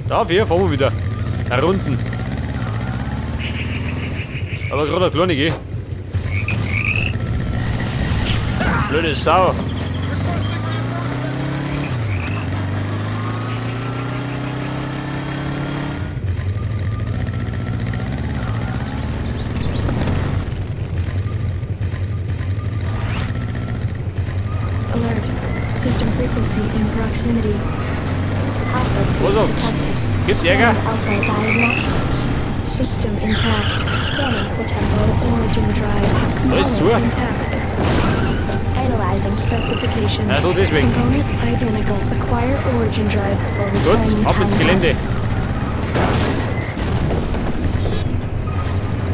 Dafür fahren wir wieder. Nach unten. Aber gerade eine kleine, gell? Blöde Sau. Alert. System frequency in proximity. Alpha Was suite sagt's? detected. Gibt's Ärger? Scanning Alpha diagnostics. System intact. Scanning for temporal origin drive. Alles zu. Component intact. Analyzing specifications. Also deswegen. Component identical. Acquire origin drive for Gut, return ab ins time. Gelände.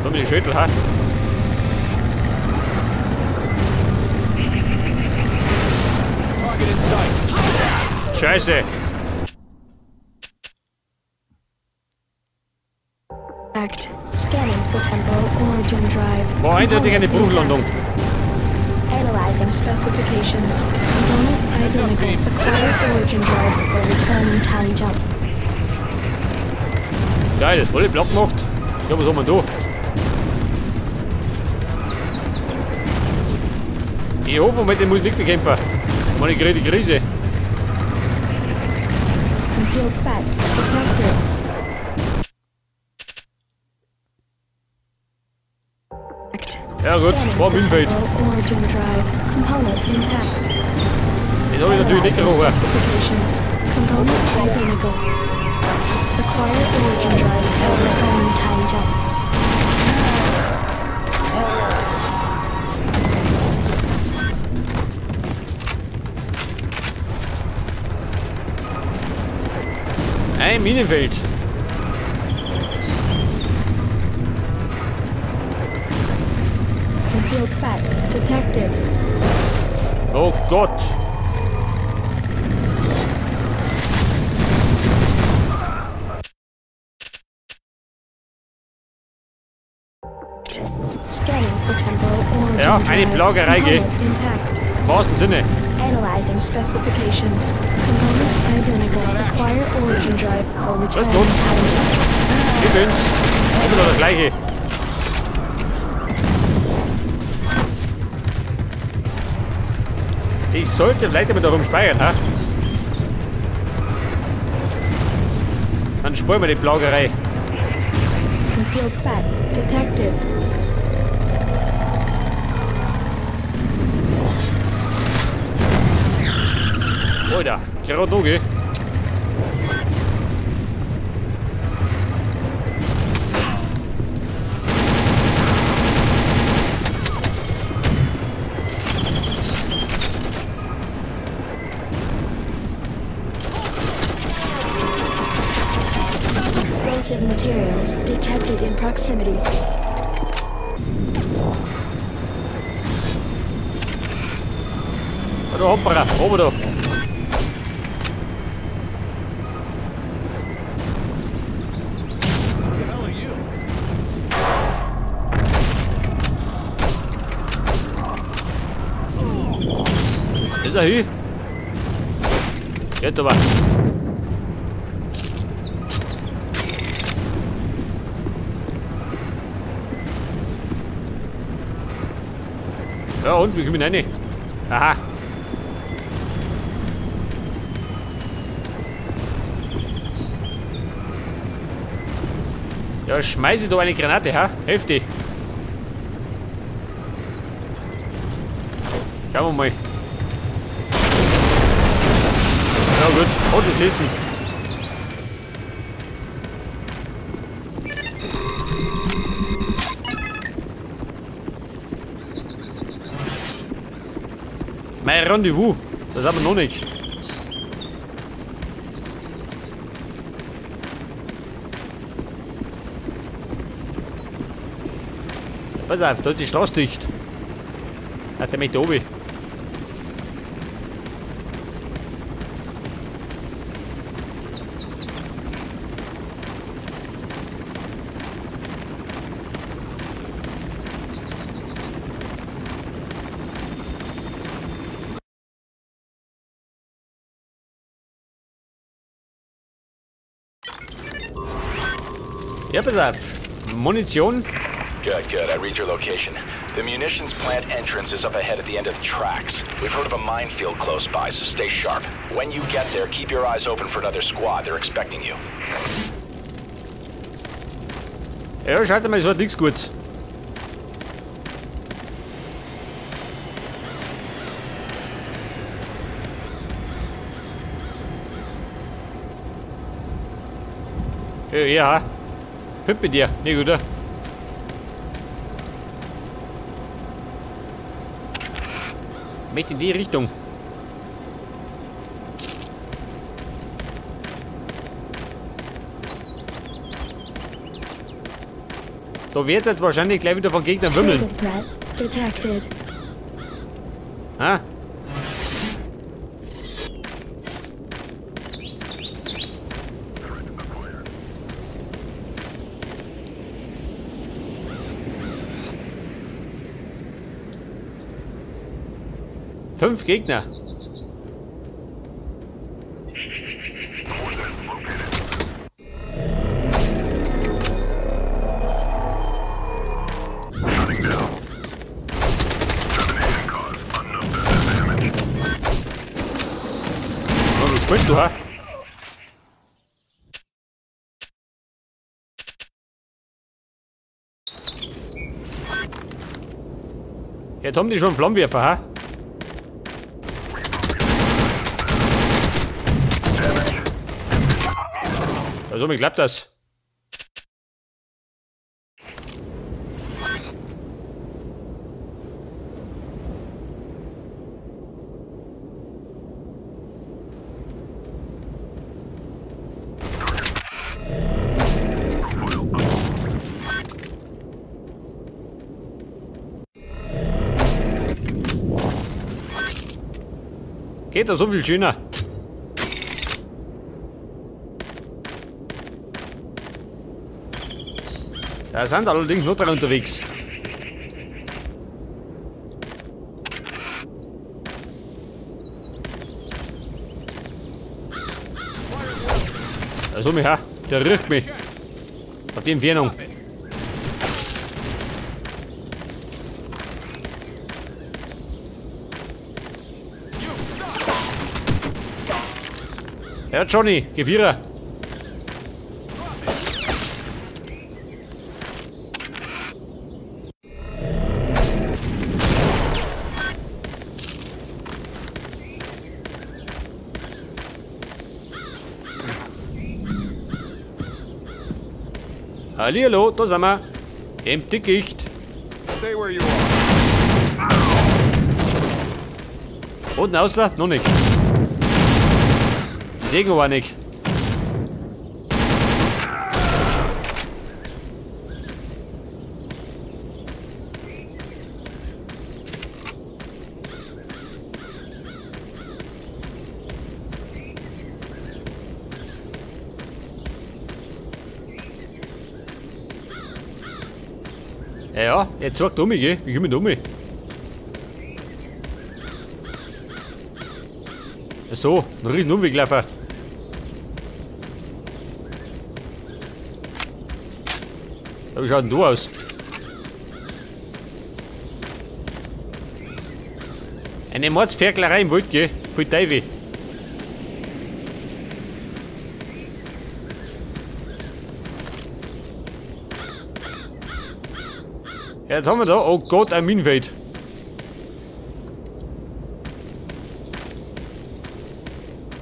So mit den Schüttel, ha? Target in sight. Scheiße. Act. Scanning for temporal origin drive. War eindeutig eine Component Bruchlandung. intact. Analyzing specifications. Component identical. Acquire origin drive for return time jump. Geil, alle platt gemacht. Ja, was haben wir da? Ich hoffe, mit dem muss ich nicht bekämpfen. Ich kriege die Krise. Concealed threat detected. Ja gut, war Minenfeld. Temporal origin drive. Component intact. Das habe ich natürlich nicht Analyzing gerochen. specifications. Component identical. Acquire origin drive for return time jump. Ein Minenfeld. Concealed threat detected. Oh Gott. Scanning for temporal origin Ja, eine drive. Plagerei, gell? Component intact. Im wahrsten Sinne. Analyzing specifications. Component identical. Acquire origin drive for return Was gut. time jump. Ich bin's. Immer noch das gleiche. Ich sollte vielleicht einmal darum speichern, ha? Dann sparen wir die Plagerei. Concealed threat detected. Alter, gerade noch, gell? Explosive materials detected in proximity. Da hoppara, oben da. The hell are you? Ist er hin? Geht aber. Ja, und wie komme ich rein? Aha. Ja, schmeiße da eine Granate, ha? Heftig. Schauen wir mal. Ja gut, hat schon gelesen. Mein Rendezvous, das haben wir noch nicht. Pass auf, da ist die Straße dicht. Hat der mich da oben. Ja, pass auf. Munition. Good, good. I read your location. The munitions plant entrance is up ahead at the end of the tracks. We've heard of a minefield close by, so stay sharp. When you get there, keep your eyes open for another squad. They're expecting you. Ja, schaut mal, es war nichts Gutes. Ja, Find mit dir, nicht oder? Möchte in die Richtung. Da wird jetzt wahrscheinlich gleich wieder von Gegnern wimmeln. Ha? Fünf Gegner. Oh, wie springst du, ha? Jetzt haben die schon Flammenwerfer, ha? Also, mir klappt das. Geht da so viel schöner. Da sind allerdings nur drei unterwegs. Also mich, der riecht mich. Hat die Entfernung. Ja, Johnny, Gewierer. Hallihallo, da sind wir. Im Dickicht. Stay where you are. Unten außer? Noch nicht. Segen aber nicht. Ja, jetzt sagt um mich, gell? Ich komme um mich. So, ein riesen Umweg laufen. Wie schaut denn du aus? Eine Mordsferklerei im Wald, gell? Voll Teufel. Ja, jetzt haben wir da, oh Gott, ein Minenfeld.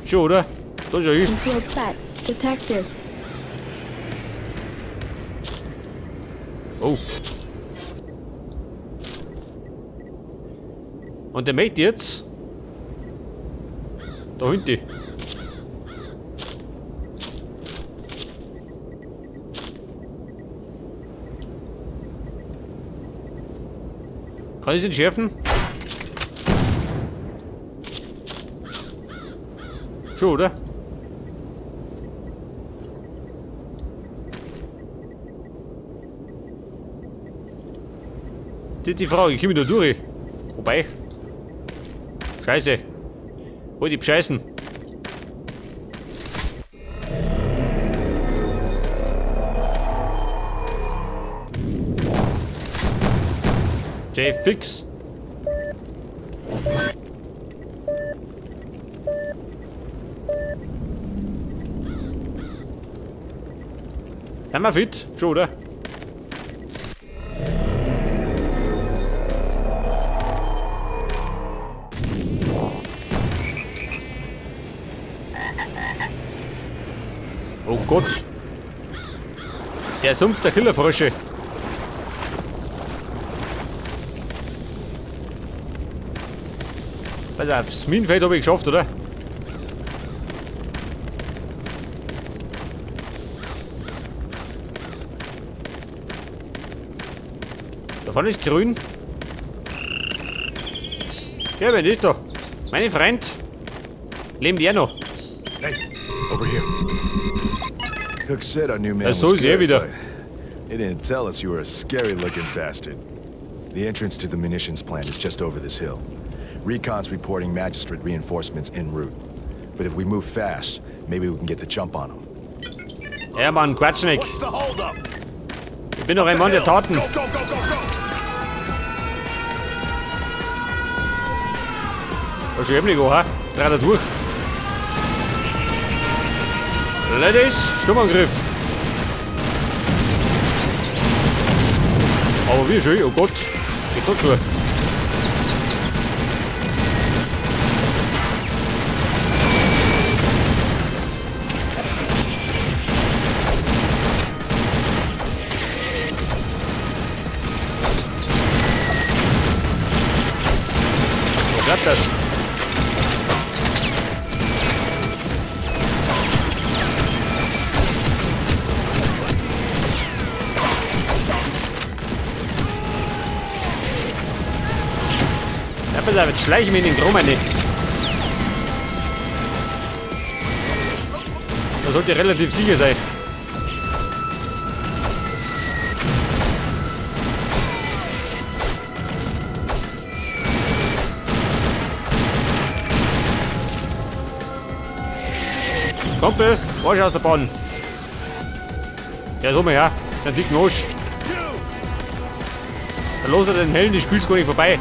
Schon, oder? Da schau ich. Detected. Oh. Und der Mate jetzt? Da hinten. Kann ich es entschärfen? Schon, oder? Die Frage, ich komme da durch. Wobei. Scheiße. Hol die Bescheißen. Steh fix. Sind wir fit? Schon, oder? Oh Gott! Der Sumpf der Killerfrösche! Also aufs Minenfeld habe ich geschafft, oder? Da vorne ist grün. Ja, wer ist da? Meine Freund. Leben die auch noch? Hey, over here. Cook said our new man was so ist good, wieder. but he didn't tell us you were a scary-looking bastard. The entrance to the munitions plant is just over this hill. Recon's reporting magistrate reinforcements en route. But if we move fast, maybe we can get the jump on them. Ja, Mann, Quatsch nicht. What's the holdup? Ich bin doch ein Mann der Taten. Go, go, go, go, go! Da schreiben die gar, dreh da durch. Ladies, Sturmangriff. Aber wie schön, oh Gott, geht doch schon. Wo klappt das? Ja, pass auf, jetzt schleiche ich mich in den Grom rein. Da sollte relativ sicher sein. Kumpel, Arsch aus der Bahn. Ja, so mal her. Den dicken Arsch. Da los er den hellen, die spielt's gar nicht vorbei.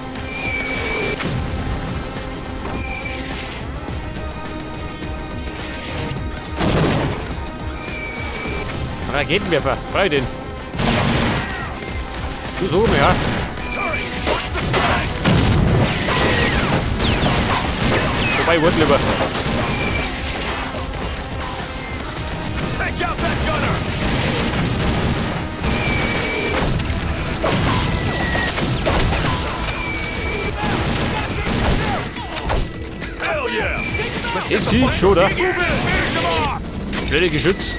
Raketenwerfer, freu den. Du so mal her. Vorbei, wart lieber. Ist sie schon, oder? Blöde Geschütz.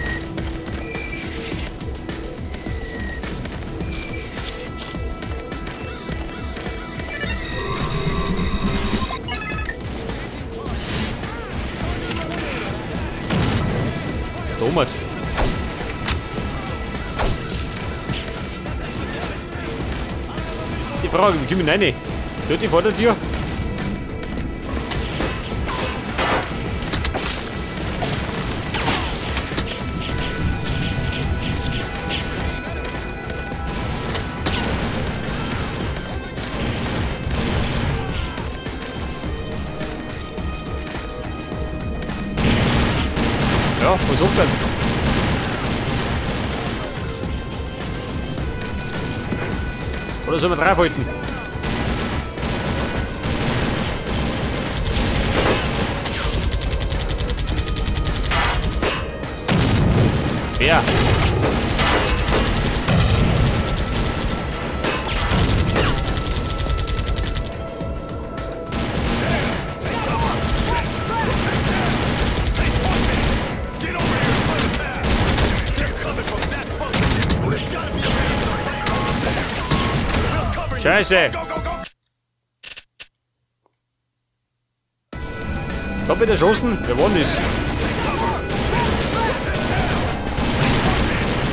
Domert. Die Frage, wie komme ich rein? Dort die vor der Tür? Ja, was sagt denn? Oder sollen wir draufhalten? Wer? Scheiße! Doppelt erschossen? Wer war denn das?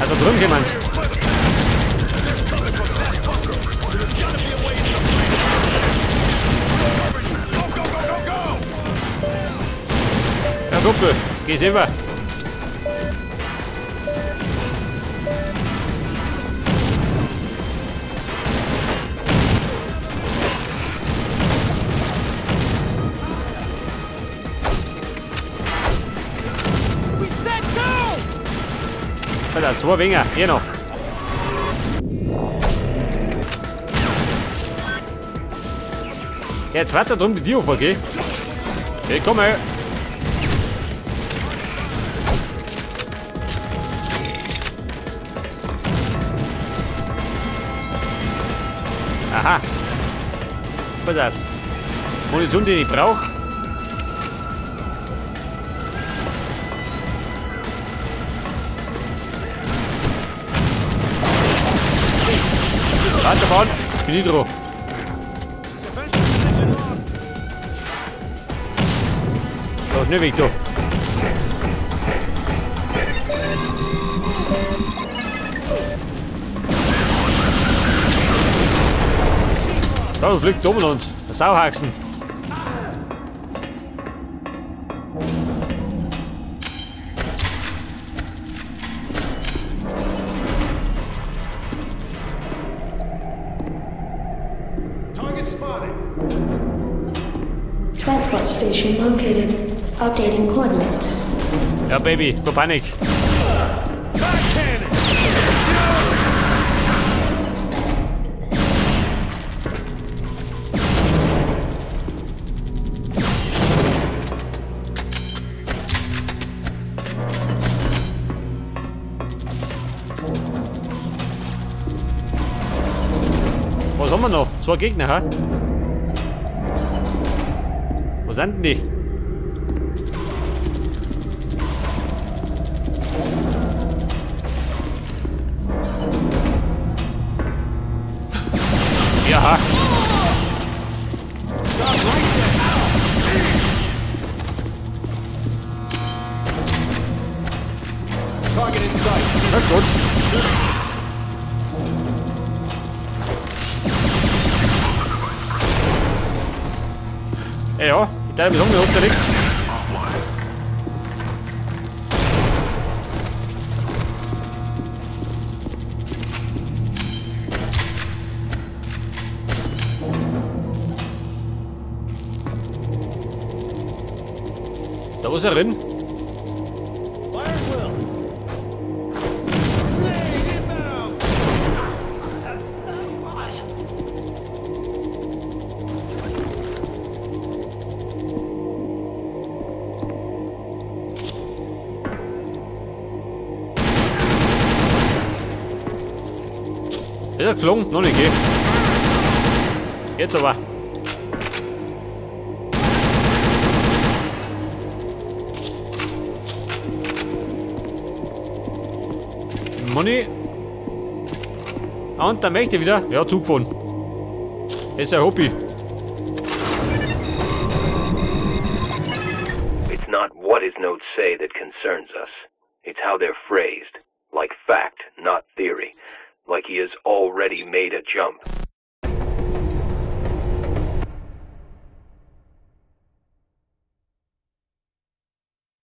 Hat da drüben jemand? Ja, Kumpel, geh selber. Alter, zwei Winger, hier noch. Jetzt weiter drum die Tür auf, gell? Ich komme. Aha. Pass auf. Munition, die ich brauche. Weiterfahren. Bin ich dran. Da, schnell weg da. Da fliegt oben uns. Der Sauhaxen. Target spotted. Transport station located. Updating coordinates. Ja, Baby, no Panik. Was haben wir noch? Zwei Gegner, hä? Wo sind denn die? Ja. Das ist gut. Ja, ich darf mich umgeholt, liegt. Da muss er rein. Ist er geflogen? Noch nicht, gell? Jetzt aber. Money. Und da möchte ich wieder. Ja, Zug fahren. Ist ein Hobby. It's not what his notes say that concerns us. It's how they're phrased. Like fact, not theory. Like he has already made a jump.